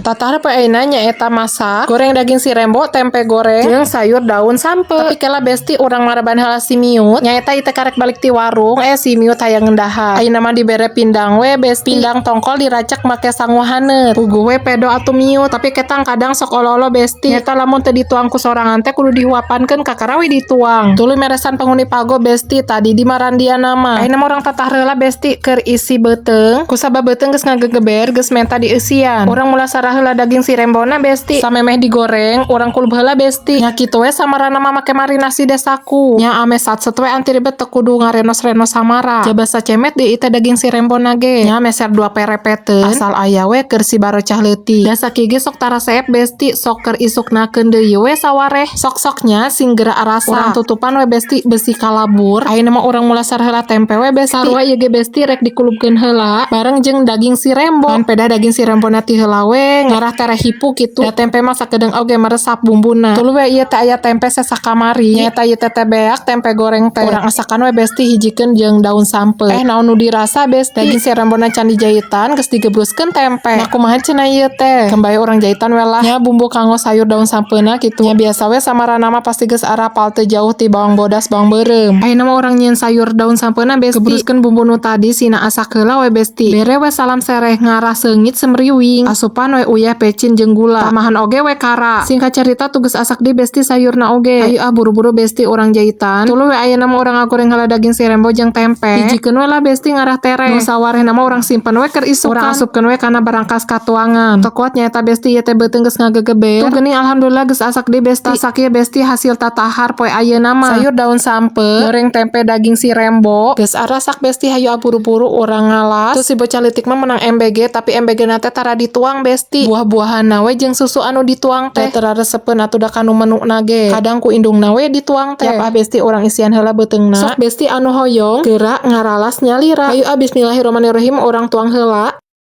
Tatahar poe ayeuna nyaeta masak goreng daging si Rembo, tempe goreng, jeung sayur daun sampeu. Tapi kela, Besti, urang maraban heula si Miut. Nyaeta ieu teh karek balik ti warung, eh, si Miut hayang dahar. Ayeuna mah dibere pindang we, Besti. Pindang tongkol diracek make sangu haneut. Puguh we pedo atuh Miut, tapi ketang kadang sok olo-olo, Besti. Nyaeta lamun teu dituang ku sorangan teh kudu dihuapankeun, kakara we dituang. Tuluy meresan penghuni pago, Besti, tadi di marandiana mah. Ayeuna mah urang tatah heula, Besti, keur isi beuteung. Kusabab beuteung geus ngagegeber, geus menta dieusian. Urang mulasara heula daging si Rembona, Besti. Samemeh digoreng, urang kulub heula, Besti. Nya kitu we samarana mah make marinasi desaku. Nya ame satset we anti ribet, teu kudu ngarenos-renos samara. Jaba sacemet deui teh daging si Rembona ge. Nya meser dua perepeteun, asal aya we keur si barocah leutik. Da sakieu ge sok tara seep, Besti, sok keur isuknakeun deui we sawareh. Sok-soknya sing geura arasa. Urang tutupan we, Besti, besi kalabur. Ayeuna mah urang mulasara heula tempe we, Besti. Sarua ieu ge, Besti, rek dikulubkeun heula bareng jeung daging si Rembo. Ngan pedah daging si Rembona ti heula we ngarah tereh hipu kitu. Da tempe mah sakedeung oge meresap bumbuna. Tuluy we ieu teh aya tempe sesa kamari. Nyaeta ieu teh beak tempe goreng teh. Urang asakan we, Besti, hijikeun jeung daun sampeu. Eh, naon nu dirasa, Besti? Daging si Rembona can dijaitan geus digebruskeun tempe. Nah, kumaha cenah ieu teh? Kembali urang jaitan we lah. Nya bumbu kanggo sayur daun sampeuna kitu. Nya biasa we samarana mah, pasti geus arapal, teu jauh ti bawang bodas, bawang beureum. Ayeuna mah urang nyieun sayur daun sampeuna, Besti. Gebruskeun bumbu nu tadi sina asak heula we, Besti. Bere we salam sereh ngarah seungit semriwing. Asupan we uyah, pecin, jeung gula. Tambahan oge we kara. Singkat cerita tuh geus asak di, Besti, sayurna oge. Ayo ah, buru-buru, Besti, urang jaitan. Tuluy we ayeuna mah urang ngagoreng heula daging si Rembo jeung tempe. Hijikeun we lah, Besti, ngarah tereh. Nu sawarehna mah urang simpen we keur isukan. Urang asupkeun we kana barangkas katuangan. Teu kuat nyaeta, Besti, ieu teh beuteung geus ngagegeber. Tuh geuning, alhamdulillah geus asak deui, Besti. Asak ieu, Besti, hasil tatahar poe ayeuna mah. Sayur daun sampeu, goreng tempe daging si Rembo. Geus arasak, Besti, hayu ah, buru-buru urang ngalas. Terus si bocah leutik mah menang MBG, tapi MBG na teh tara dituang, Besti. Buah-buahan we jeung susu anu dituang teh. Teu resepeun atuh da kanu menuna ge. Kadang ku indungna we dituang teh. Yap ah, Besti, urang isian heula beuteungna. Sok, Besti, anu hoyong geura ngaralas nyalira. Hayu ah, bismillahirrahmanirrahim, urang tuang heula.